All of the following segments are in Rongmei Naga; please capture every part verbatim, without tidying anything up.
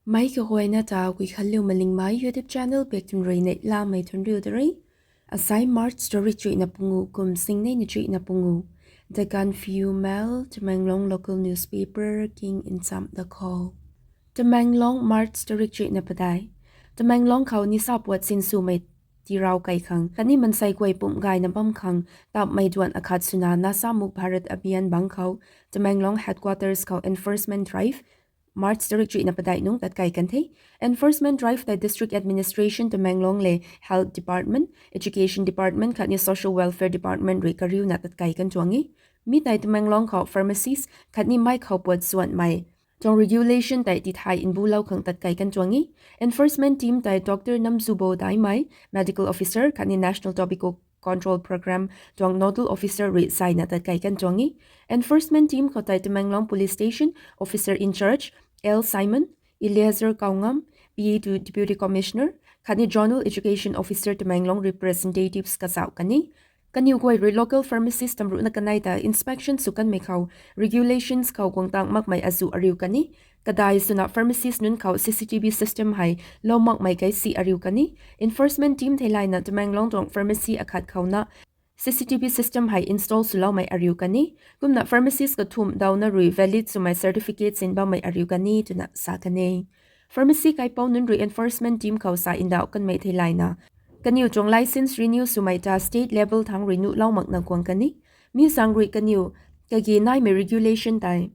Mei kaguayna ta Guikhanliu Malingmei YouTube channel baktun rui neihlamei thunc riu da re. Asai March tarik chuihna pungu kum singneina chuihna pungu. The Gaanphiu Mail, Tamenglong local newspaper king nchamh da khou. Tamenglong, March tarik chuihna padeih. Tamenglong khou nisa puat sinswmei tirau kai khang khatni mansei guay pumh gayna bam khang tapmei duan akhat swna Nasha Mukt Bharat Abhiyan bang khou Tamenglong headquarters khou enforcement drive March tarik chuihna padeih nungc tatkai kan the. Enforcement drive tei District Administration Tamenglong le Health Department, Education Department khatni Social Welfare Department rui kariuna tatkai kan tuang e. Mi tei Tamenglong khou pharmacies khatni mei khou puat zuanmei tuang regulation tei tithay nbulou khang tatkai kan tuang e. Enforcement team tei Doctor Namzubo Daimei, Medical Officer khatni National Tobacco Control Programme tuang Nodal Officer rui zayna tatkai kan tuang e. Enforcement team khou tei Tamenglong Police Station Officer in Charge L Simon, Eleazar Kaungam, P A two Deputy Commissioner khatni Zonal Education Officer Tamenglong representatives kazauh kan e. Kaniw guay rui local pharmacist tamruhna kanei ta inspection sw kanmei khou regulations khou guangtang makmei azuh ariu kan e. Kadai swna pharmacist nunc khou C C T V system hei lou makmei kaisi ariu kan e. Enforcement team theilayna Tamenglong tuang pharmacy akhat khouna C C T V system hei install swloumei ariu kan e. Kumna pharmacist kathumh dauna rui valid swmei certificate sin bammei ariu kan e twna sa kan e. Pharmacy kaipouc nunc rui enforcement team khou sa ndauh kanmei theilayna kaniw tuang licence renew swmei ta state level thangc rui nuhlou makna guang kan e. Mi zaeng rui kaniw kage naimei regulation tei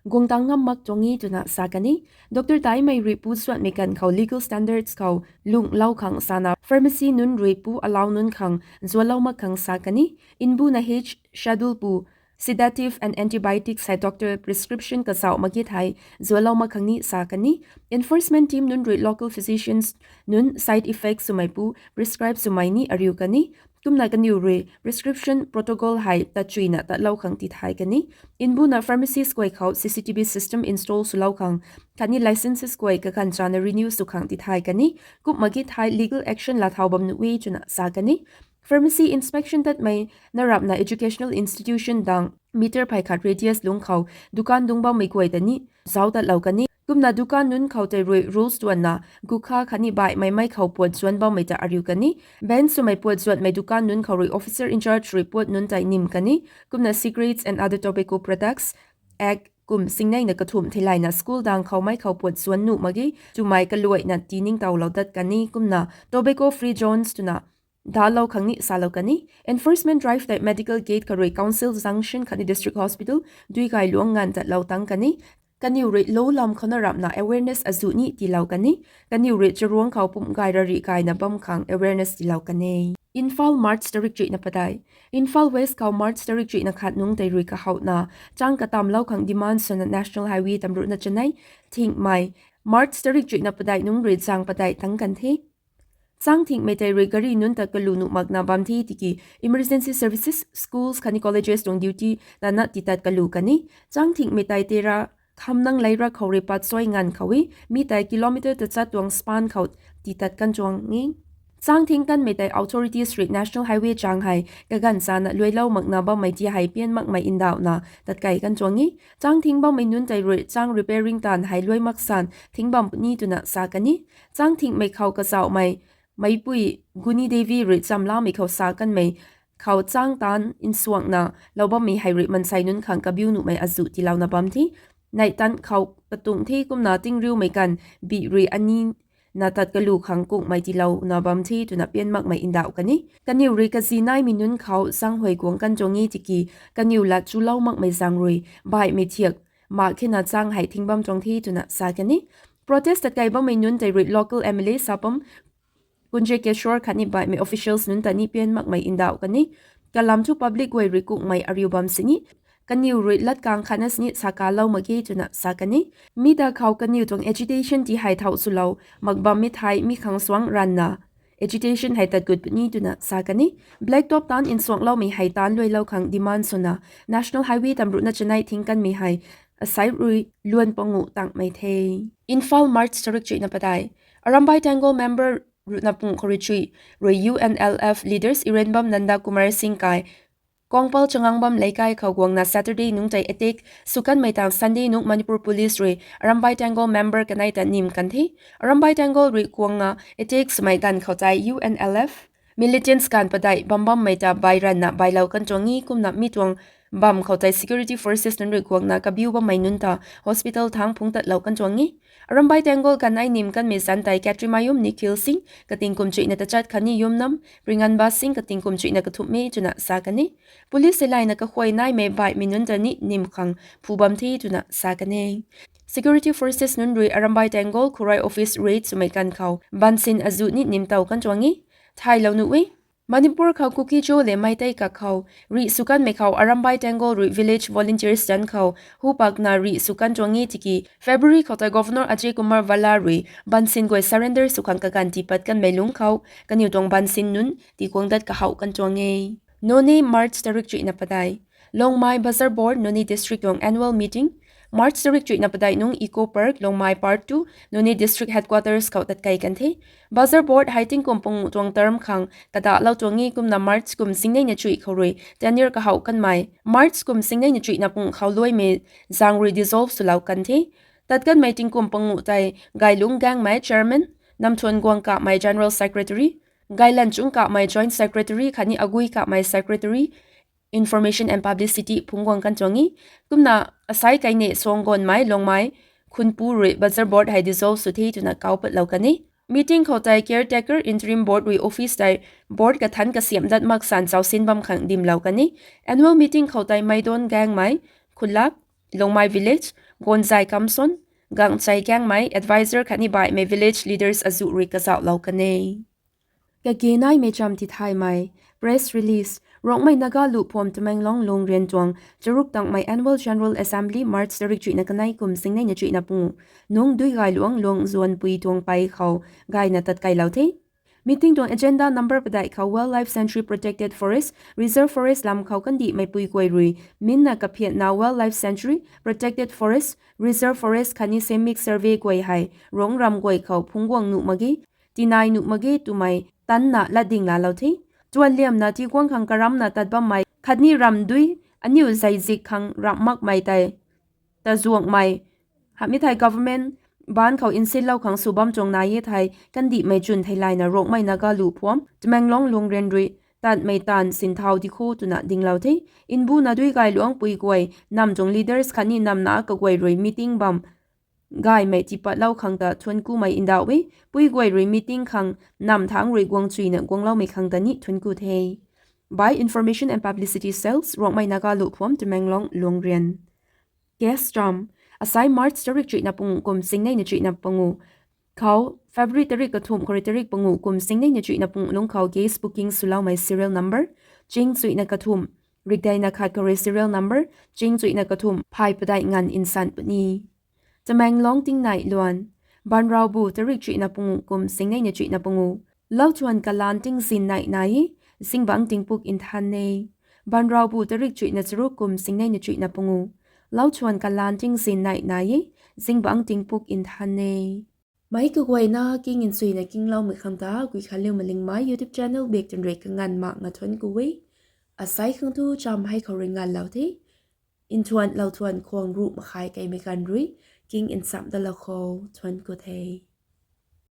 guangtang ngam mak tuang e twna sa kan e. Doctor Daimei rui pu zuanmei ganv khou legal standards khou lunghlou khang sana pharmacy nunc rui pu allow nunc khang zualou mak khang sa kan e. Nbuna H schedule pu sedative and antibiotics hei doctor prescription kazauh mak ge thei zualou mak khang ni sa kan e. Enforcement team nunc rui local physicians nunc side effects swmei pu prescribe swmei ni ariu kan e. Kumna kaniw rui prescription protocol hei tatchuina tatlou khang tithay kan e. Nbuna pharmacies guay khou C C T V system install swlou khang khatni licences guay kaganv chana renew sw khang tithay kan e. Kumna mak ge thei legal action laa thau bam nuh e twna sa kan e. Pharmacy inspection tatmei na rapna educational institution dang meter phey khat radius lungc khou dukan dungc bammei guay ta ni zauc tatlou kan e. Kumna dukan nunc khou tei rui rules duanna gukha khatni baihmei mei khou puat zuan bammei ta ariu kan e. Ban swmei puat zuanmei dukan nunc khou rui officer in charge rui puat nunc tei nim kan e. Kumna cigarettes and other tobacco products Act kum singneina kathumh theilayna school dang khou mei khou puat zuan nuh mak ge twmei kaluaina tiningtowlou dat kan e. Kumna tobacco free zones twna dalou khang ni salou kan e. Enforcement drive tei medical gate khou rui council junction khatni district hospital dui gay luangc nganv tatlou tang kan e. Kaniw rui lou lam khouna rapna awareness azuh ni tiilou kan e. Kaniw rui charuangc khou pumh gay rarih gayna bam khang awareness tiilou kan e. Imphal, March tarik chuihna padeih. Imphal West khou March tarik chuihna khat nungc tei rui kahouna chang katamlou khang demand swna National Highway tamruhna chanei thingmei March tarik chuihna padeih nungc rui zang padeih tang kan the. Chang thingmei tei rui gari nunc ta kalu nuh makna bam the tiki emergency services, schools khatni colleges tuang duty tana titat kalu kan e. Chang thingmei tei Tera Khamnang Leira khou rui Patsoi nganv khou e. Mi tei kilometer tachat tuang span khou titat kan tuang e. Chang thing kanmei tei authorities rui National Highway chang hei kaganv chana luailou makna bammei ti hei pian makmei ndauhna tatkai kan tuang e. Chang thing bammei nunc tei rui chang repairing taanv hei luai maksan thing bam puni twna sa kan e. Chang thingmei khou kazauhmei meipui Guni Devi rui chamlamei khou sa kanmei khou chang taanv nsuangna lou bammei hei rui mansei nunc khang kabiu nuhmei azuh tiilouna bam the. Neih tan khou katung the kumna tingriumei kan bih rui ani na tat kalu khang kungmei tiilouna bam the twna pian makmei ndauh kan e. Kaniw rui kazi naimei nunc khou zanghuay guang kan tuang e tiki kaniw lat chulou makmei zaeng rui baihmei thiak mak khena chang hei thing bam tuang the twna sa kan e. Protest tatkai bammei nunc tei rui local M L A Sapam Kunje Keshwar khatni baihmei officials nunc ta ni pian makmei ndauh kan e. Kalam thu public guay rui kungmei ariu bam sini kaniw rui latkang khatna sini sakalou mak ge twna sa kan e. Mi ta khou kaniw tuang agitation ti hei thau swlou mak bammei thei mi khang suang ranna agitation hei tat gut puni twna sa kan e. Black top taanv nsuangloumei hei taanv luailou khang demand swna National Highway tamruhna chanei thing kanmei hei asai rui luan panguh tangmei the. Imphal, March tarik chuihna padeih. Arambai Tenggol member ruhna pung khou rui chuih rui U N L F leaders Irenbam Nanda Kumar Singh kai Kongpal Changangbam Leikai khou guangna Saturday nungc tei attack sw kanmei tang Sunday nungc Manipur Police rui Arambai Tenggol member kanei ta nim kan the. Arambai Tenggol rui guangna attack swmei ganv khou tei U N L F militants ganv padeih bam bammei ta bai ranna bailou kan tuang e. Kumna mi tuang bam khou tei security forces nunc rui guangna kabiu bammei nunc ta hospital thangc phungc tatlou kan tuang e. Arambai Tenggol kanei nim kanmei zanc tei Katrimayum Nikhil Singh kating kum chuihna tachat khatni Yumnam Ringanba Singh kating kum chuihna kathumhmei twna sa kan e. Police hei layna kakhuay naimei baihmei nunc ta ni nim khang phu bam the twna sa kan e. Security forces nunc rui Arambai Tenggol Khurai office raid swmei ganv khou bansin azuh ni nim tow kan tuang e. Thaylou nuh e. Manipur khou Kuki-Zo le Meitei kak khou rih sw kanmei khou Arambai Tenggol rui village volunteers zanc khou hupakna rih sw kan tuang e tiki February khou tei Governor Ajay Kumar Bhalla rui bansin guay surrender sw khang kaganv tiipat kanmei lungc khou kaniw tuang bansin nunc tiikuang dat kahouh kan tuang e. Noney, March tarik chuihna padeih. Longmai Bazar Board, Noney District tuang annual meeting March tarik chuihna padeih nungc Eco Park, Longmai Part two, Noney District Headquarters khou tatkei kan the. Bazar Board hei tingkum panguh tuang term khang kadahlou tuang e. Kumna March kum singneina chuih khou rui tenure kahouh kanmei March kum singneina chuihna panguh khou luaimei zaeng rui dissolve swlou kan the. Tat kanmei tingkum panguh tei Gailung Gaengmei, Chairman, Namthuan Guang Kamei, General Secretary, Gailan Chung Kamei, Joint Secretary khatni Agui Kamei, Secretary, Information and Publicity phungc guang kan tuang e. Kumna asai Kaine Suanggonmei, Longmai Khunpu rui Bazar Board hei dissolve sw the twna kau patlou kan e. Meeting khou tei caretaker interim board rui office tei board kathanc kasiamh dat mak san chausin bam khang dimlou kan e. Annual meeting khou tei Meidon Gaengmei, Khulak, Longmai Village, Gonzai Kamson, Gangchai Gaengmei, advisor khatni baihmei village leaders azuh rui kazauhlou kan e. Kage naimei cham tithaymei, press release, Rongmei Naga Luhphuam Tamenglong Lungrian tuang charuk tangmei Annual General Assembly March tarik chuihna kanei kum singneina chuihna panguh nungc Duigayluang Luangzuanpui tuang pei khou gayna tatkeilou the. Meeting tuang agenda number padeih khou Wildlife Sanctuary, Protected Forest, Reserve Forest lam khou kandihmei pui guay rui minna kaphiatna Wildlife Sanctuary, Protected Forest, Reserve Forest khatni Seismic Survey guay hei Rongmei ram guay khou phungc guang nuh mak ge, tinai nuh mak ge twmei tanna latding laalou the. Tuan liamna tiguang khang karamna tat bammei khatni ramdui aniu zaizik khang ramh makmei tei tazuangmei hamhmei thei government baanc khou nsinlou khang sw bam tuang nai e thei kandihmei chwn theilayna Rongmei Naga Luhphuam Tamenglong Lungrian rui tanmei taanv sinthau di kho twna dinglou the. Nbuna Duigayluangpui guay, nam tuang leaders khatni namna kaguay rui meeting bam gaymei tiipatlou khang ta thuanckumei ndauh e. Pui guay rui meeting khang nam thangc rui guang chuyna guangloumei khang ta ni thuancku the. By Information and Publicity Cells, Rongmei Naga Luhphuam Tamenglong Lungrian. Case cham, asai March tarik chuihna panguh kum singneina chuihna panguh khou February tarik kathumh khou rui tarik panguh kum singneina chuihna panguh lungc khou case booking swloumei serial number ching chuihna kathumh, rikdeina khat khou rui serial number ching chuihna kathumh phay padeih nganv nsan puni. Tamenglong tingnai luan, Banraubu tarik chuihna panguh kum singneina chuihna panguh, Lauthuan kalaan tingzin nai nai e, zingbangc tingpuk nthan e. Banraubu tarik chuihna charuk kum singneina chuihna panguh, Lauthuan kalaan tingzin nai nai e, zingbangc tingpuk nthan e. Meic kaguayna king nchuina kingloumei khang ta Guikhanliu Malingmei YouTube channel bak twn rui kanganv mak nga thuancku e. Asai khang thu cham hei khou rui nganvlou the. Nthuan lauthuan khwang ruh makhai keimei ganv rui king nchamh dalou khou thuancku the.